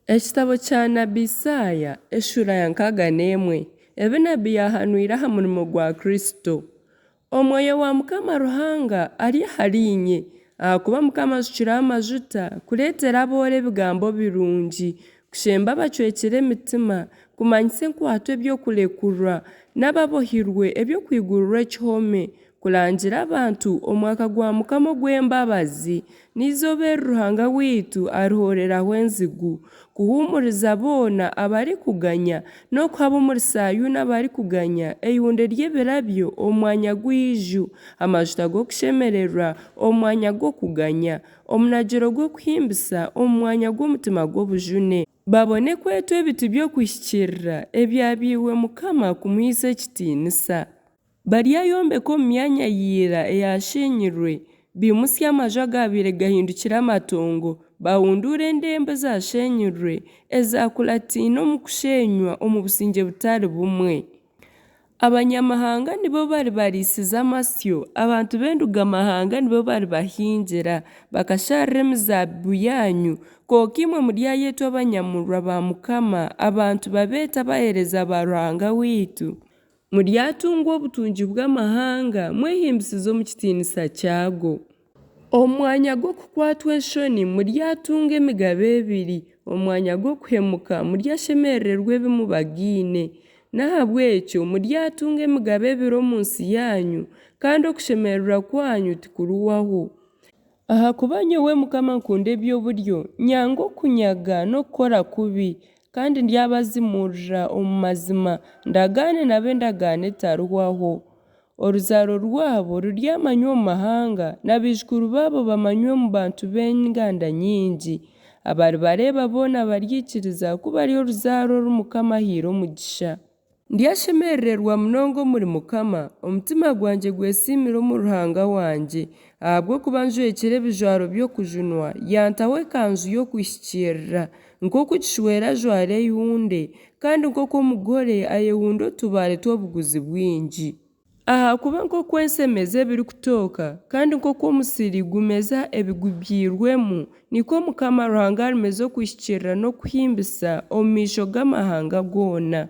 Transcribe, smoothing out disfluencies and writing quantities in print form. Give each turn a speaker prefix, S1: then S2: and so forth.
S1: Ekitabo kya nabi Isaaya, eshuura ya 61, ebi nabi yaahanwire aha murimo gwa Kristo. Omwoyo wa Mukama Ruhanga ari ahariinye, ahakuba Mukama anshukireho amajuta kureetera abooro ebigambo birungi, kushemba abacwekire emitima, kumanyisa enkwatwa eby'okurekurwa, n'ababohirwe eby'okwigurirwa ekihome, Kurangira abantu omwaka gwa Mukama ogw'embabazi, n'eizooba eri Ruhanga waitu arihooreraho enzigu, kuhuumuriza boona abarikuganya, n'okuha ab'omuri Saayuuni abarikuganya eihunde ry'ebirabyo omu mwanya gw'eiju, amajuta g'okushemererwa omu mwanya gw'okuganya, omunagiro gw'okuhimbisa omu mwanya gw'omutima gw'obujune. Babone kwetwa ebiti by'okuhikiirira, ebyabairwe Mukama kumuhaisa ekitiinisa. Baryayombeka omu myanya ya ira eyashenyirwe, baimutsye amaju agaabaire gahindukire amatongo, bahunduure endembo ezaashenyirwe, ezaakurataine omu kushenywa omu busingye butari bumwe. Abanyamahanga nibo baribariisiza amasyo, abantu b'enduga-mahanga nibo baribahingira, bakasharira emizaabibu yaanyu, kwonka imwe muryayetwa abanyamurwa ba Mukama, abantu babeete abaheereza ba Ruhanga waitu. Muryatungwa obutungi bw'amahanga, mwehimbisize omu kitiinisa kyago. Omu mwanya gw'okukwatwa enshoni muryatunga emigabo ebiri, omu mwanya gw'okuhemuka muryashemerererwa ebi mubagaine. N'ahabw'ekyo muryatunga emigabo ebiri omu nsi yaanyu, kandi okushemererwa kwanyu tikurihwaho. Ahakuba nyowe Mukama nkunda eby'oburyo, nyanga okunyaga n'okukora kubi, kandi ndyabazimuurira omu mazima, ndagaane nabo endagaano etarihwaho. Oruzaaro rwabo ruryamanywa omu mahanga, na baijukuru baabo bamanywe omu bantu b'enganda nyingi. Abaribareeba boona baryaikiriza ku bari oruzaaro oru Mukama ahaire omugisha. Ndyashemerererwa munonga omuri Mukama, omutima gwangye gwesiimire omuri Ruhanga wangye, ahabw'okuba anjwekire ebijwaro by'okujunwa, yantaho ekanzu y'okuhikiirira, nk'oku kishwera ajwara eihunde, kandi nk'oku omugore ayehunda otubaare tw'obuguzi bwingi. Ahakuba nk'oku ensi emeza ebirikutooka, kandi nk'oku omusiri gumeza ebigubyairwemu, nikwo Mukama Ruhanga arimeza okuhikiirira n'okuhimbisa omu maisho g'amahanga goona.